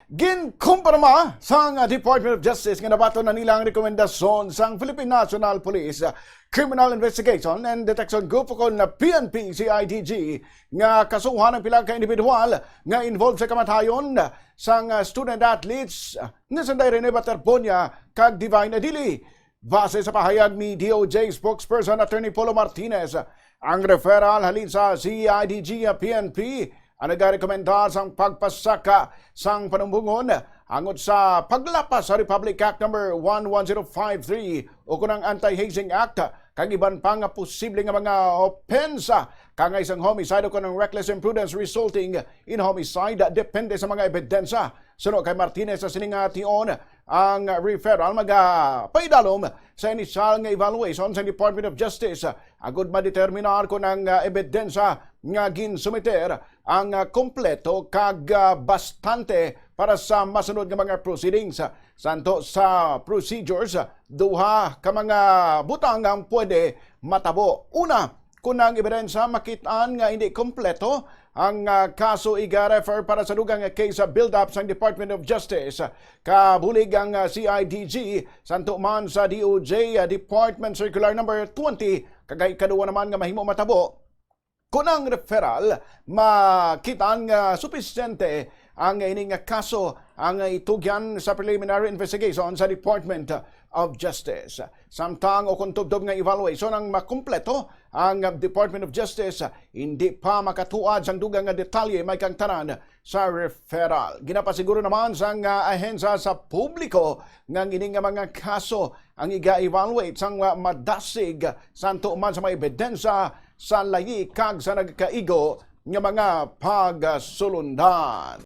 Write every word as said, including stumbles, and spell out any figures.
Ginkumpirma sang Department of Justice nga nabaton na nila ang rekomendasyon sang Philippine National Police, uh, Criminal Investigation and Detection Group, o kon na P N P C I D G, nga kasuhan ang pila ka individual nga involved sa kamatayon sang, uh, student athletes, uh, nga sanday Rene Baterbonia kag Divine Adili. Base sa pahayag ni D O J spokesperson Attorney Polo Martinez, ang referral halin sa C I D G, P N P ang nagarekomendar sang pagpasaka sang panumbongon angot sa paglapas sa Republic Act Number one one zero five three, o kon ang Anti-Hazing Act, kag iban pa nga posible nga mga opensa, kangay sang homicide o kon ang reckless imprudence resulting in homicide, depende sa mga ebidensya. Suno kay Martinez, sa sini nga tion, ang referral magapaidalom sa inisyal nga evaluation sa Department of Justice, agud madeterminar kon ang, ah, ebidensya nga ginsumiter ang, ah, kompleto kag, ah, bastante para sa masunod nga mga proceedings. Santo sa procedures, duha ka mga butang ang pwede matabo. Una, kon ang ebidensya makit-an nga hindi kompleto, ang, ah, kaso iga-refer para sa dugang nga case sa build-up sang Department of Justice. Kabulig ang, ah, C I D G, santo man sa D O J, ah, Department Circular Number twenty, kag ikaduha naman nga mahimo matabo kon ang referral makit-an nga supisyente ang ini nga kaso ang itugyan sa preliminary investigation sa Department of Justice. Samtang o kon tubtob nga evaluation ang makumpleto, ang Department of Justice hindi pa makatuad sang dugang nga detalye may kang tanan sa referral. Ginapasiguro naman sang, ah, ahensya sa publiko nga ang ini nga mga kaso ang iga-evaluate sang, ah, madasig, santo man sa mga ebidensya sa layi kag sa nagkaigo nga mga pagsulundan.